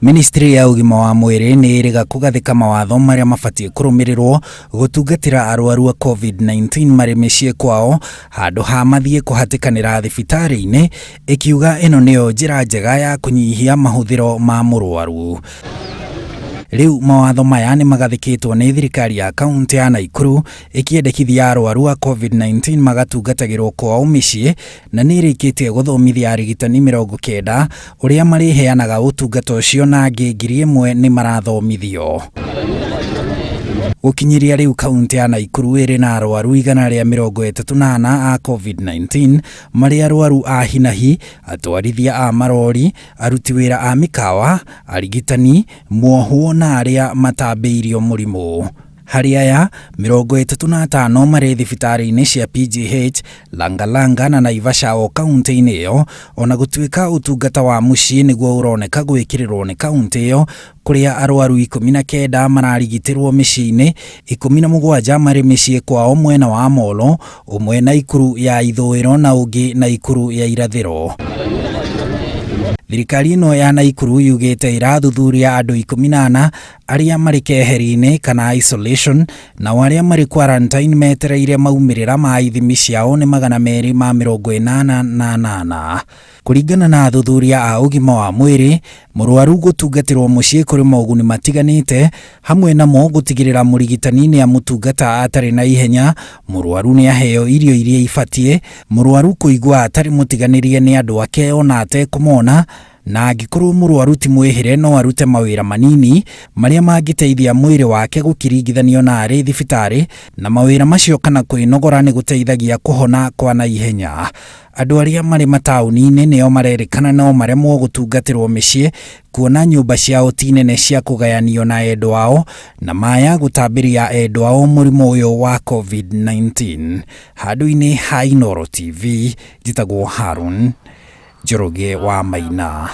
Ministry ya ũgima wa mwĩrĩ nĩ ĩrĩga kũgathĩka mawatho marĩa mabatiĩ kũrũmĩrĩrwo gũtungatĩra arwaru a COVID-19 marĩ mĩciĩ kwao handũ ha mathiĩ kũhatĩkanĩra thibitarĩ-inĩ, ĩkiuga ĩno nĩyo njĩra njega ya kũnyihia mahũthĩro ma mũrwaru. Rĩu mawatho maya nĩ magathĩkĩtwo nĩ thirikari ya kaũntĩ ya Naikuru ĩkĩendekithia arwaru a COVID-19 magatungatagĩrwo kwao mĩciĩ na nĩ ĩrĩkĩtie gũthomithia arigitani 90 ũrĩa marĩheanaga ũtungata ũcio na angĩ 1000 nĩ marathomithio. Gũkinyĩria rĩu kaũntĩ ya Naikuru ĩrĩ na arwaru 134 a COVID-19 marĩ arwaru a hinahi, atwarithia a marori, aruti wĩra a mĩkawa, arigitani, muohwo na arĩa matambĩirio mũrimũ. Harĩ aya, 35 marĩ thibitarĩ-inĩ cia PGH, Langalanga na Naivasha o kaũntĩ-inĩ ĩyo, ona gũtuĩka ũtungata wa mũciĩ nĩguo ũroneka gwĩkĩrĩrwo nĩ kaũntĩ ĩyo, kũrĩa arwaru 19 mararigitĩrwo mĩciĩ-inĩ, 17 marĩ mĩciĩ kwao mwena wa Molo, ũmwe Naikuru ya ithũĩro na ũngĩ Naikuru ya irathĩro. Thirikari ĩno ya Naikuru yugĩte ĩrathuthuria andũ 14 arĩa marĩ keheri-inĩ kana isolation, nao arĩa marĩ quarantine metereire maumĩrĩra ma ithimi ciao nĩ 288. Kũringana na athuthuria a ũgima wa mwĩrĩ, mũrwaru gũtungatĩrwo mũciĩ kũrĩ moguni matiganĩte, hamwe namo gũtigĩrĩra mũrigitani nĩ amũtungata atarĩ na ihenya, mũrwaru nĩ aheo irio iria ibatiĩ, mũrwaru kũigua atarĩ mũtiganĩrie nĩ andũ ake ona atekũmona, na angĩkorwo mũrwaru ti mwĩhĩre no arute mawĩra manini marĩa mangĩteithia mwĩrĩ wake gũkĩringithanio na arĩ thibitarĩ, na mawĩra macio kana kwĩnogora nĩ gũteithagia kũhona kwa naihenya. Andũ arĩa marĩ mataũni-inĩ nĩo marerĩkana no maremwo gũtungatĩrwo mĩciĩ kuona nyũmba ciao ti nene cia kũgayanio na endwa ao na maya gũtambĩria endwa ao mũrimũ ũyũ wa COVID-19. Handũ-inĩ ha Inooro TV, njĩtagwo Harun Njoroge wa Maina.